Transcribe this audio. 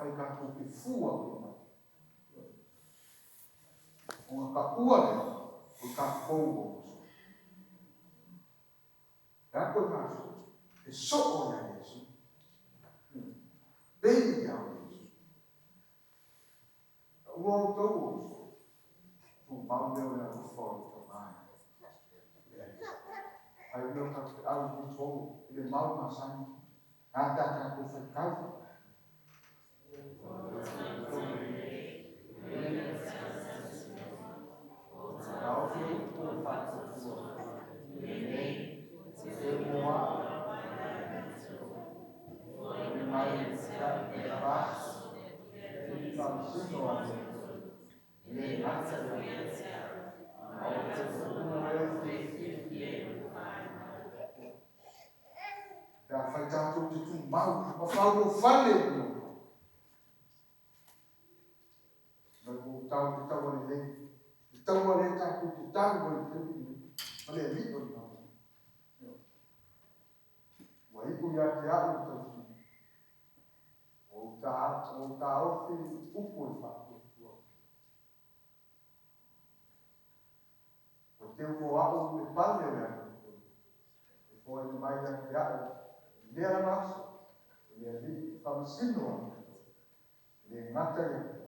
fai tatou te fua i mai. Ona taua lea o tatou o aso. E a koe aso, e soo ia Iesu. Pei ia o Iesu. Taua outou o uso, tumau lea o le alofa o le Tama e. Ai lea o tatou feau i lenei aso i le mau masani, e a pe a tatou faitau? Taofi upu o le faatuatua lenei, e moa mai le paso, i faamasino a le e le gata ia a o te fua e pe a fai tatou te tumau ma faaulufale i le Mai ua tau te taua lelei, le taua lea tatou te tau ai i le taimi lenei, ma le alii o le Malo. Ua iu ia te au le tausili, ua ou taofi upu o le faatuatua. Ua teu mo au le pale o le amiotonu, e foaina mai ia te au i lea lava aso, e le alii e faamasino a le e le gata ia te au.